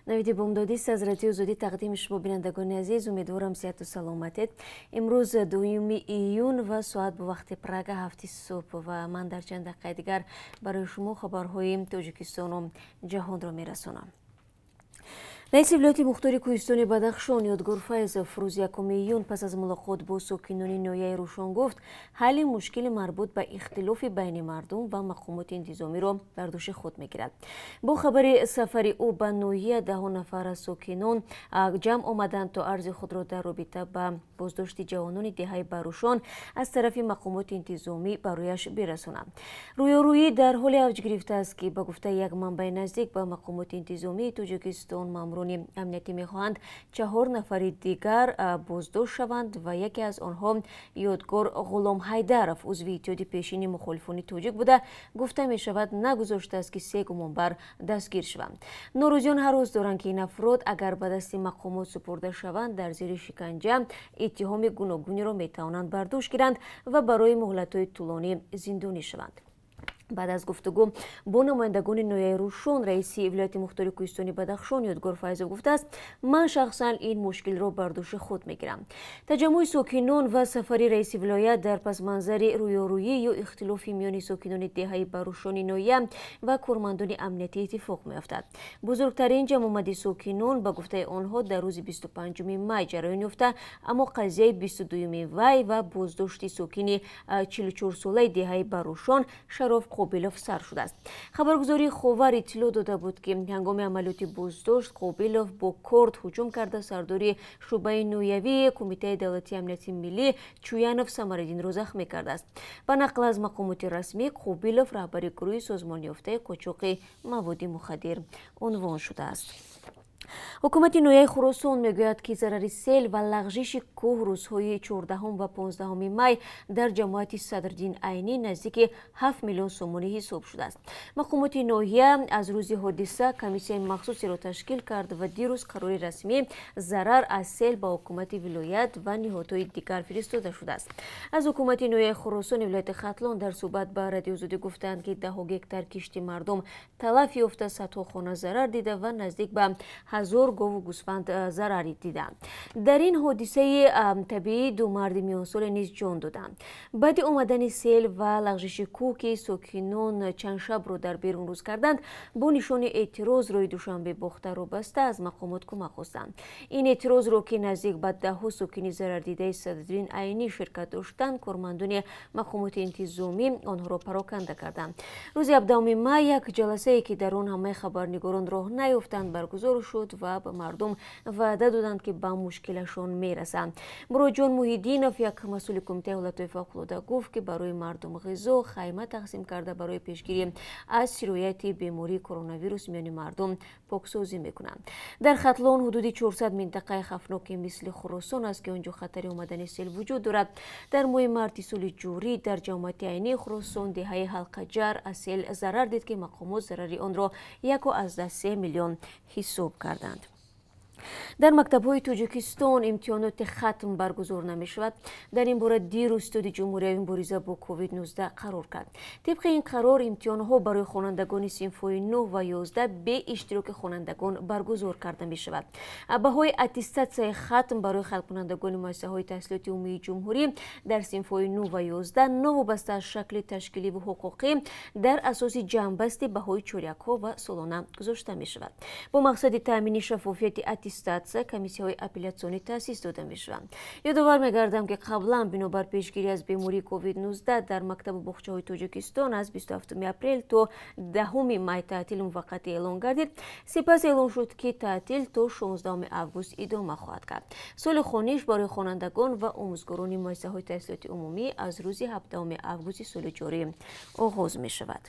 Навиди бомдодист аз Радиои Озодӣ тақдими шумо, бинандагони азиз. Умедворам, сиҳату саломатед. Имрӯз 2 июн ва соат бо вақти Прага 7-и субҳ ва ман дар чанд дақиқаи дигар барои шумо хабарҳои Тоҷикистону ҷаҳонро мерасонам. Раиси вилояти мухтори кӯҳистони Бадахшон Ёдгор Файзов рӯзи 1 июн пас аз мулоқот бо сокинони ноҳияи Рӯшон гуфт, ҳалли мушкили марбут ба ихтилофи байни мардум ва мақомоти интизомиро бар дӯши худ мегирад. Бо хабари сафари ӯ ба ноҳия даҳо нафар аз сокинон ҷамъ омаданд, то арзи худро дар робита ба боздошти ҷавонони деҳаи Барушон аз тарафи мақомоти интизомӣ барояш бирасонанд. Рӯёрӯӣ дар ҳоле авҷ гирифтааст, ки ба гуфтаи як манбаи наздик ба мақомоти интизомии Тоҷикистон, мамурони амниятӣ мехоҳанд чаҳор нафари дигар боздошт шаванд ва яке аз онҳо Ёдгор Ғуломҳайдаров, узви иттиҳоди пешини мухолифони тоҷик буда, гуфта мешавад, нагузоштааст, ки се гумонбар дастгир шаванд. Норозиён ҳарос доранд, ки ин афрод агар ба дасти мақомот супурда шаванд, дар зери шиканҷа иттиҳоми гуногуниро метавонанд бар дӯш гиранд ва барои муҳлатҳои тӯлонӣ зиндонӣ шаванд. Баъд аз гуфтугӯ бо намояндагони ноҳияи Рӯшон, раиси вилояти мухтори кӯҳистони Бадахшон Ёдгор Файзов гуфтааст, ман шахсан ин мушкилро бар дӯши худ мегирам. Таҷаммӯи сокинон ва сафари раиси вилоят дар пасманзари рӯёрӯӣ ё ихтилофи миёни сокинони деҳаи Барушони ноҳия ва кормандони амниятӣ иттифоқ меафтад. Бузургтарин ҷамъомади сокинон, ба гуфтаи онҳо, дар рӯзи 25 май ҷараён ёфта, аммо қазияи 22 вай ва боздошти сокини 44-солаи деҳаи Барушон Шароф Қобилов сар шудааст. Хабаргузории Ховар иттилоъ дода буд, ки ҳангоми амалиёти боздошт Қобилов бо корд ҳуҷум карда, сардори шӯъбаи ноҳиявии Кумитаи давлатии амнияти миллӣ Чуянов Самариддинро захмӣ кардааст. Ба нақл аз мақомоти расмӣ, Қобилов раҳбари гурӯҳи созмонёфтаи қочоқи маводи мухаддир унвон шудааст. Ҳукумати ноҳияи Хуросон мегӯяд, ки зарари сел ва лағжиши кӯҳ рӯзҳои 14 ва 15 май дар ҷамоати Садриддин Айнӣ наздики 7 миллион сомонӣ ҳисоб шудааст. Мақомоти ноҳия аз рӯзи ҳодиса комиссияи махсусеро ташкил кард ва дирӯз қарори расмӣ зарар аз сел ба ҳукумати вилоят ва ниҳодҳои дигар фиристода шудааст. Аз ҳукумати ноҳияи Хуросони вилояти Хатлон дар суҳбат ба Радиои Озодӣ гуфтанд, ки даҳо гектар кишти мардум талаф ёфта, садҳо хона зарар дида ва наздик ба 1000 гову гӯсфанд зарар диданд. Дар ин ҳодисаи табиӣ ду марди миёнсоле низ ҷон доданд. Баъди омадани сел ва лағжиши кӯҳ, ки сокинон чанд шабро дар берун рӯз карданд, бо нишони эътироз роҳи Душанбе Бохтарро баста, аз мақомот кӯмак хостанд. Ин эътирозро, ки наздик ба даҳҳо сокини зарардидаи Садриддин Айнӣ ширкат доштанд, кормандони мақомоти интизомӣ онҳоро пароканда карданд. Рӯзи 17 май як ҷаласае, ки дар он ҳамаи хабарнигорон роҳ наёфтанд, баргузор шуд ва ба мардум ваъда доданд, ки ба мушкилашон мерасанд. Муроҷон Муҳиддинов, як масъули Кумитаи ҳолатҳои фавқулода, гуфт, ки барои мардум ғизо, хайма тақсим карда, барои пешгирӣ аз сирояти бемории коронавирус миёни мардум поксозӣ мекунанд. Дар Хатлон ҳудуди 400 минтақаи хавфноки мисли Хуросон аст, ки он ҷо хатари омадани сел вуҷуд дорад. Дар моҳи марти соли ҷорӣ дар ҷамоати Айнии Хуросон деҳаи Ҳалқаҷар аз сел зарар дид, ки мақомот зарари онро 1,3 миллион ҳисоб карданд. Дар мактабҳои Тоҷикистон имтиҳоноти хатм баргузор намешавад. Дар ин бора дирӯз Штаби ҷумҳуриявии мубориза бо COVID-19 қарор кард. Тибқи ин қарор, имтиҳонҳо барои хонандагони синфҳои 9 ва 11 бе иштироки хонандагон баргузор карда мешавад. Баҳои аттестатсияи хатм барои хатмкунандагони муассисаҳои таҳсилоти умумии ҷумҳурӣ дар синфҳои 9 ва 11 новобаста аз шакли ташкиливу ҳуқуқӣ дар асоси ҷамъбасти баҳои чорякҳо ва солона гузошта мешавад. Бо мақсади таъмини шаффофияти аттестатсия комиссияҳои апеллятсионӣ таъсис дода мешаванд. Ёдовар мегардам, ки қаблан бинобар пешгирӣ аз бемории COVID-19 дар мактабу боғчаҳои Тоҷикистон аз 27 апрел то 10 май таътили муваққатӣ эълон гардид. Сипас эълон шуд, ки таътил то 16 август идома хоҳад кард. Соли хониш барои хонандагон ва омӯзгорони муассисаҳои таҳсилоти умумӣ аз рӯзи 17 августи соли ҷорӣ оғоз мешавад.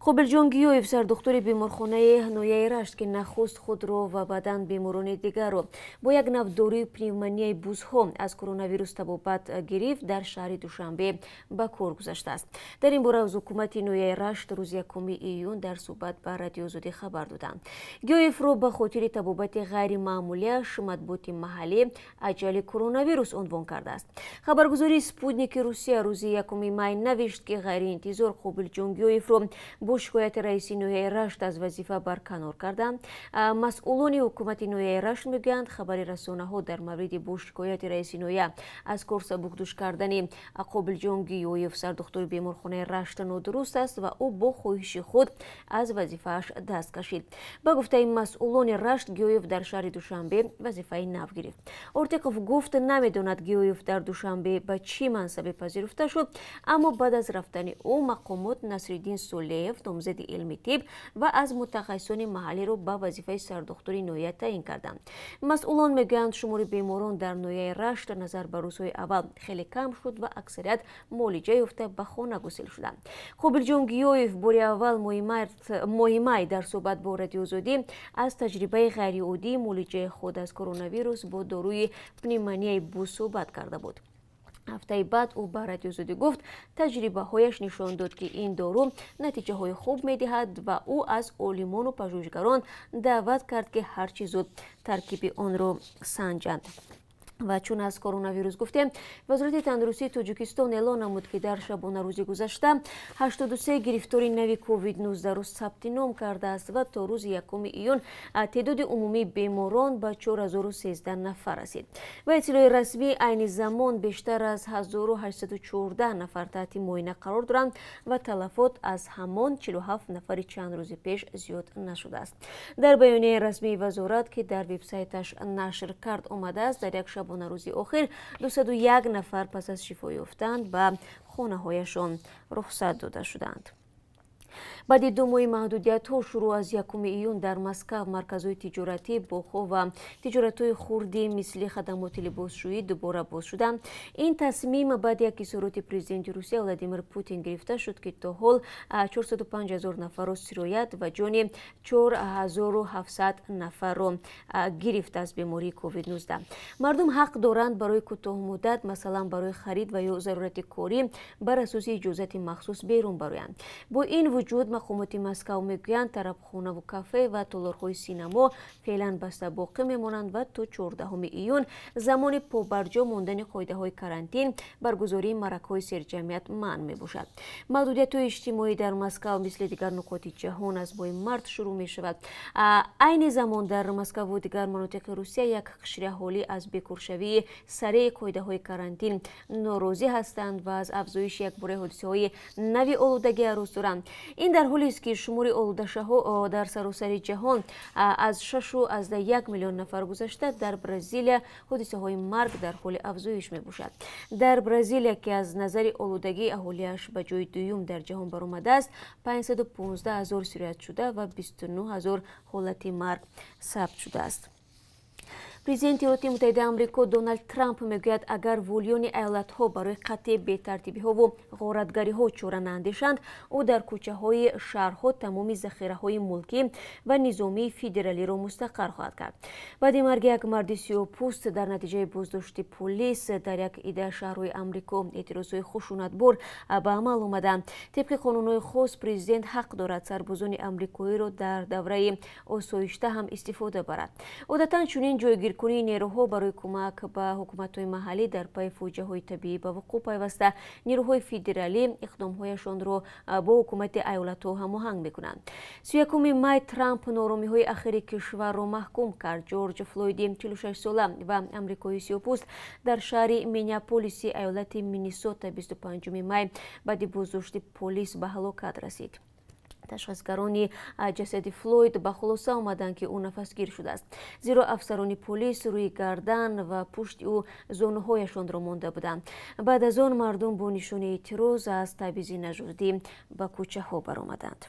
Қобилҷон Гиёев, сардухтури беморхонаи ноҳияи Рашт, ки нахуст худро ва баъдан беморони дигарро бо як нав доруи пневмонияи бузҳо аз коронавирус табобат гирифт, дар шаҳри Душанбе ба кор гузаштааст. Дар ин бора аз ҳукумати ноҳияи Рашт рӯзи 1 июн дар суҳбат ба Радиои Озодӣ хабар доданд. Гиёевро ба хотири табобати ғайримаъмулияш матбуоти маҳаллӣ аҷали коронавирус унвон кардааст. Хабаргузории Спутники Русия рӯзи 1 май навишт, ки ғайриинтизор Қобилҷон Гиёевро бо шикояти раиси ноҳияи Рашт аз вазифа барканор карданд. Масъулони ҳукумати ноҳияи Рашт мегӯянд, хабари расонаҳо дар мавриди бо шикояти раиси ноҳия аз кор сабукдӯш кардани Қобилҷон Гиёев, сардухтури беморхонаи Рашт, нодуруст аст ва ӯ бо хоҳиши худ аз вазифааш даст кашид. Ба гуфтаи масъулони Рашт, Гиёев дар шаҳри Душанбе вазифаи нав гирифт. Ортиқов гуфт, намедонад Гиёев дар Душанбе ба чӣ мансабе пазируфта шуд, аммо баъд аз рафтани ӯ мақомот Насриддин Солеев, номзади илми тиб ва аз мутахассисони маҳаллиро ба вазифаи сардухтури ноҳия таъин карданд. Масъулон мегӯянд, шумори беморон дар ноҳияи Рашт назар ба рӯзҳои аввал хеле кам шуд ва аксарият муолиҷа ёфта ба хона гусел шуданд. Қобилҷон Гиёев бори аввал моҳи май дар суҳбат бо Радиоозодӣ аз таҷрибаи ғайриоддии муолиҷаи худ аз коронавирус бо доруи пневмонияи бу суҳбат карда буд. Ҳафтаи баъд ӯ ба Радиоозодӣ гуфт, таҷрибаҳояш нишон дод, ки ин дору натиҷаҳои хуб медиҳад ва ӯ аз олимону пажӯҳишгарон даъват кард, ки ҳарчи зуд таркиби онро санҷанд. Ва чун аз коронавирус гуфтем, Вазорати тандурустии Тоҷикистон эълон намуд, ки дар шабонарӯзи гузашта 83 гирифтори нави COVID-19-ро сабти ном кардааст ва то рӯзи 1 июн теъдоди умумии беморон ба 4013 нафар расид. Ба иттилои расмӣ, айни замон бештар аз 1814 нафар таҳти муоина қарор доранд ва талафот аз ҳамон 47 нафари чанд рӯзи пеш зиёд нашудааст. Дар баёнияи расмии вазорат, ки дар вебсайташ нашр кард, омадааст, дар як шабонарӯзи охир 201 нафар пас аз шифо ёфтан ба хонаҳояшон рухсат дода шуданд. Баъди 2 моҳи маҳдудиятҳо шурӯъ аз 1 июн дар Москав марказҳои тиҷоратӣ, боғҳо ва тиҷоратҳои хурди мисли хадамоти либосшӯӣ дубора боз шуданд. Ин тасмим баъди як изҳороти президенти Русия Владимир Путин гирифта шуд, ки то ҳол 405 ҳазор нафарро сироят ва ҷони 4700 нафарро гирифт аз бемории COVID-19. Мардум ҳақ доранд барои кӯтоҳмуддат, масалан барои харид ва ё зарурати корӣ, бар асоси иҷозати махсус берун бароянд. Бо ин вуҷуд мақомоти Москав мегӯянд, тарабхонаву кафе ва толорҳои синамо феълан баста боқӣ мемонанд ва то 14 июн, замони побарҷо мондани қоидаҳои карантин, баргузории маъракаҳои серҷамъият манъ мебошад. Маҳдудиятҳои иҷтимоӣ дар Москав мисли дигар нуқоти ҷаҳон аз моҳи март шурӯъ мешавад. Айни замон дар Москаву дигар манотиқи Русия як қишри аҳолӣ аз бекоршавии сареи қоидаҳои карантин норозӣ ҳастанд ва аз афзоиши якбораи ҳодисаҳои нави олудагӣ арӯз доранд. Ин дар ҳолест, ки шумори олудашаҳо дар саросари ҷаҳон аз 6,1 миллион нафар гузашта, дар Бразилия ҳодисаҳои марг дар ҳоли афзоиш мебошад. Дар Бразилия, ки аз назари олудагии аҳолиаш ба ҷои дуюм дар ҷаҳон баромадааст, 515 ҳазор сироятшуда ва 29 ҳазор ҳолати марг сабт шудааст. Президенти Иёлоти Муттаҳидаи Амрико Доналд Трамп мегӯяд, агар волиёни айолатҳо барои қатъи бетартибиҳову ғоратгариҳо чора наандешанд, ӯ дар кӯчаҳои шаҳрҳо тамоми захираҳои мулкӣ ва низомии федералиро мустақар хоҳад кард. Баъди марги як марди сиёҳпӯст дар натиҷаи боздошти полис дар як ида шаҳрҳои Амрико эътирозҳои хушунатбор ба амал омаданд. Тибқи қонунҳои хос, президент ҳақ дорад сарбозони амрикоиро дар давраи осоишта ҳам истифода барад. Одатан чунин ҷойгир кунии нерӯҳо барои кӯмак ба ҳукуматҳои маҳаллӣ дар пайи фоҷиаҳои табиӣ ба вуқӯъ пайваста, нерӯҳои федералӣ иқдомҳояшонро бо ҳукумати айолатҳо ҳамоҳанг мекунанд. 31 май Трамп нооромиҳои ахири кишварро маҳкум кард. Ҷорҷ Флойди 46сола ва амрикои сиёҳпӯст дар шаҳри Миннеаполиси айолати Миннесота 25 май баъди боздошти полис ба ҳалокат расид. Ташхисгарони ҷасади Флойд ба хулоса омаданд, ки ӯ нафасгир шудааст, зеро афсарони полис рӯи гардан ва пушти ӯ зонуҳояшонро монда буданд. Баъд аз он мардум бо нишони эътироз аз табъизи нажодӣ ба кӯчаҳо баромаданд.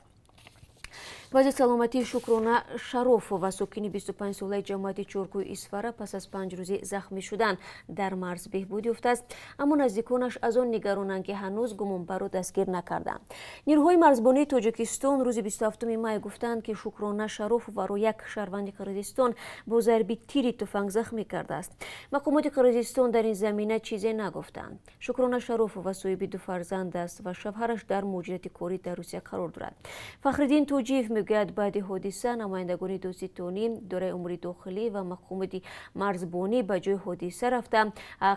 Вазъи саломатии Шукрона Шарофова, сокини 25-солаи ҷамоати Чоркӯи Исфара, пас аз 5 рӯзи захмӣ шудан дар марз беҳбуд ёфтааст, аммо наздиконаш аз он нигаронанд, ки ҳанӯз гумонбарро дастгир накарданд. Нерӯҳои марзбонии Тоҷикистон рӯзи 27 май гуфтанд, ки Шукрона Шарофоваро як шаҳрванди Қирғизистон бо зарби тири туфанг захмӣ кардааст. Мақомоти Қирғизистон дар ин замина чизе нагуфтанд. Шукрона Шарофова соҳиби 2 фарзанд аст ва шавҳараш дар муҳоҷирати корӣ дар Русия қарор дорад. Фахриддин Тоҷиев мегӯяд, баъди ҳодиса намояндагони додситонӣ, идораи умури дохилӣ ва мақомоти марзбонӣ ба ҷои ҳодиса рафта,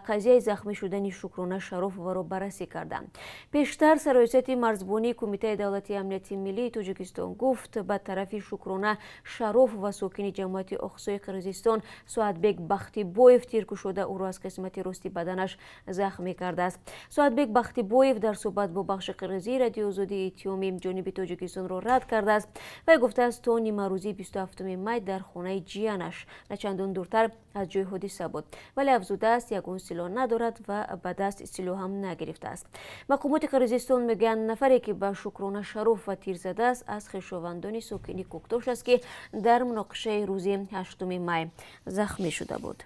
қазияи захмӣ шудани Шукрона Шарофоваро баррасӣ карданд. Пештар Сарраёсати марзбонии Кумитаи давлатии амнияти миллии Тоҷикистон гуфт, ба тарафи Шукрона Шарофова сокини ҷамоати Оқсои Қирғизистон Соатбек Бахтибоев тир кушода, ӯро аз қисмати рости баданаш захмӣ кардааст. Соатбек Бахтибоев дар суҳбат бо бахши қирғизии Радиои Озодӣ иттиҳоми ҷониби Тоҷикистонро рад кардааст. Вай гуфтааст, то нимарӯзии 27 май дар хонаи ҷиянаш на чандон дуртар аз ҷои ҳодиса буд, вале афзудааст, ягон силоҳ надорад ва ба даст силоҳ ҳам нагирифтааст. Мақомоти Қирғизистон мегӯянд, нафаре ки ба Шукрона Шарофова тир задааст, аз хешовандони сокини Кӯктош аст, ки дар муноқишаи рӯзи 8 май захмӣ шуда буд.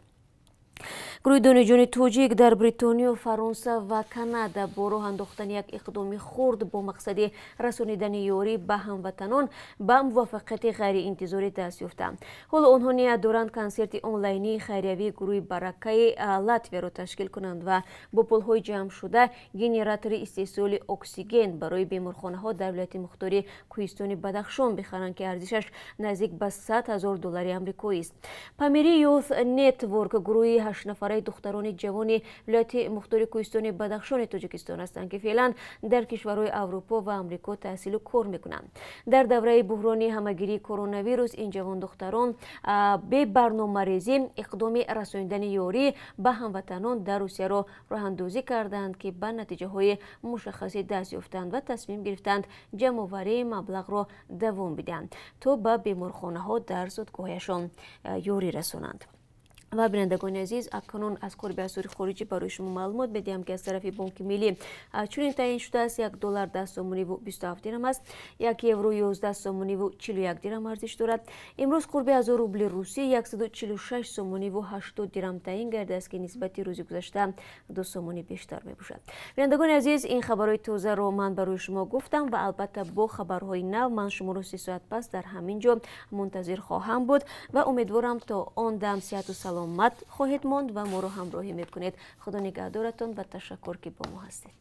Гурӯҳи донишҷӯёни тоҷик дар Бритониё, Фаронса ва Канада бо роҳ андохтани як иқдоми хурд бо мақсади расонидани ёрӣ ба ҳамватанон ба муваффақияти ғайриинтизорӣ даст ёфтанд. Ҳоло онҳо ният доранд консерти онлайнии хайриявии гурӯҳи Баракаи Латвияро ташкил кунанд ва бо пулҳои ҷамъшуда генератори истеҳсоли оксиген барои беморхонаҳо дар вилояти мухтори Кӯҳистони Бадахшон бихаранд, ки арзишаш наздик ба 100 000 доллари амрикоист. Памири Youth Network гурӯҳи 8 нафараи духтарони ҷавони вилояти мухтори Кӯҳистони Бадахшони Тоҷикистон ҳастанд, ки феълан дар кишварҳои Аврупо ва Амрико таҳсилу кор мекунанд. Дар давраи буҳрони ҳамагирии коронавирус ин ҷавондухтарон бебарномарезӣ иқдоми расонидани ёрӣ ба ҳамватанон дар Русияро роҳандозӣ карданд, ки ба натиҷаҳои мушаххасе даст ёфтанд ва тасмим гирифтанд ҷамъоварии маблағро давом бидиҳанд, то ба беморхонаҳо дар зодгоҳҳояшон ёрӣ расонанд. Ва бинандагони азиз, акнун аз қурби асъори хориҷӣ барои шумо маълумот медиҳам, ки аз тарафи Бонки Миллӣ чунин таъин шудааст: 1 доллар 10 сомониву 27 дирам аст, 1 евро 11 сомониву 41 дирам арзиш дорад. Имрӯз қурби 1000 рубли русӣ 146 сомониву 80 дирам таъин гардааст, ки нисбати рӯзи гузашта 2 сомонӣ бештар мебошад. Бинандагони азиз, ин хабарҳои тозаро ман барои шумо гуфтам ва албатта бо хабарҳои нав ман шуморо 3 соат пас дар ҳамин ҷо мунтазир хоҳам буд ва умедворам, то он дам сиҳату саломат хоҳед монд ва моро ҳамроҳӣ мекунед. Худо нигаҳдоратон ва ташаккур, ки бо мо ҳастед.